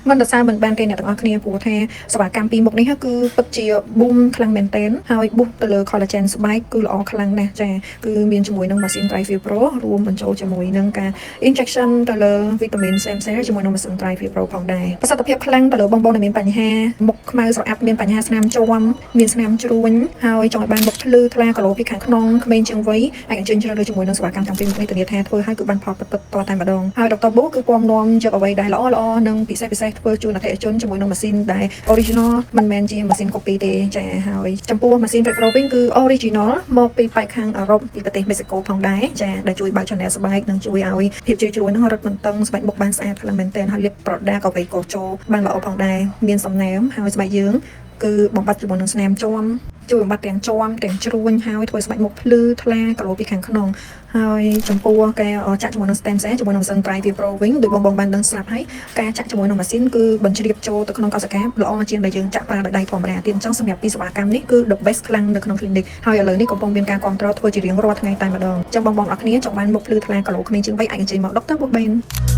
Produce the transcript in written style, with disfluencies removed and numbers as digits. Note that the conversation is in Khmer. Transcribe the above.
មិនសរសើរមិនបានទេអ្នកទាំងអស់គ្នាព្រោះថាសេវាកម្មពីរមុខនេះគឺពិតជា boom ខ្លាំងមែនទែនហើយ boost ទៅលើ collagen ស្បែកគឺល្អខ្លាំងណាស់ចាគឺមានជាមួយនឹងម៉ាស៊ីន Tri-Fill Pro រួមបញ្ចូលជាមួយនឹងការ injection ទៅលើវីតាមីន stem cell ជាមួយនឹងម៉ាស៊ីន Tri-Fill Pro ផងដែរប្រសិទ្ធភាពខ្លាំងទៅលើបងប្អូនដែលមានបញ្ហាមុខខ្មៅស្រអាប់មានបញ្ហាស្នាមជាំមានស្នាមជ្រួញហើយចង់ឲ្យបានមុខភ្លឺថ្លាគីឡូពីខាងក្នុងក្មេងជាងវ័យអាចអញ្ជើញជ្រើសរើសជាមួយនឹងសេវាកម្មទាំងពីរមុខនេះធានាថាធ្វើឲ្យគឺបានផលពិតៗតតែម្ដងហើយ Dr. Boo គឺពំនាំយកអ្វីដែលល្អល្អនិងពិសេសពិសេសធ្វើជូនអតិថិជនជាមួយនឹងម៉ាស៊ីនដែល original មិនមែនជាម៉ាស៊ីន copy ទេចាហើយចំពោះម៉ាស៊ីន Red Pro វិញគឺ original មកពីប៉ែកខាងអឺរ៉ុបពីប្រទេសមេស៊ីកូផងដែរចាដែលជួយបើក channel ស្បែកនិងជួយឲ្យភាពជ្រីវជ្រួញហ្នឹងរឹតបន្តឹងស្បែកមុខបានស្អាតខ្លាំងមែនទែនហើយលាប product អ្វីក៏ចូលបានល្អផងដែរមានសំណើមហើយស្បែកយើងគឺបំបត្តិជាមួយនឹងស្នាមជាំជួយបំបត្តិទាំងជាំទាំងជ្រួញហើយធ្វើស្បែកមុខភ្លឺថ្លាគីឡូពីខាងក្នុងហើយចំពោះការចាក់ជាមួយនឹង stem cell ជាមួយនឹងម៉ាស៊ីន Tri Pro វិញដោយបងបងបានដឹងស្រាប់ហើយការចាក់ជាមួយនឹងម៉ាស៊ីនគឺបញ្ជ្រាបចូលទៅក្នុងកោសិកាល្អជាងដែលយើងចាក់ប្រើដោយដៃធម្មតាទៀតអញ្ចឹងសម្រាប់ពីសេវាកម្មនេះគឺ the best ខ្លាំងនៅក្នុង clinic ហើយឥឡូវនេះកំពុងមានការគ្រប់គ្រងធ្វើជារៀងរាល់ថ្ងៃតែម្ដងអញ្ចឹងបងបងអរគ្នាចង់បានមុខភ្លឺថ្លាគីឡូក្មេងជាងវ័យអាចអញ្ជើញមក Dr. Boo បាន។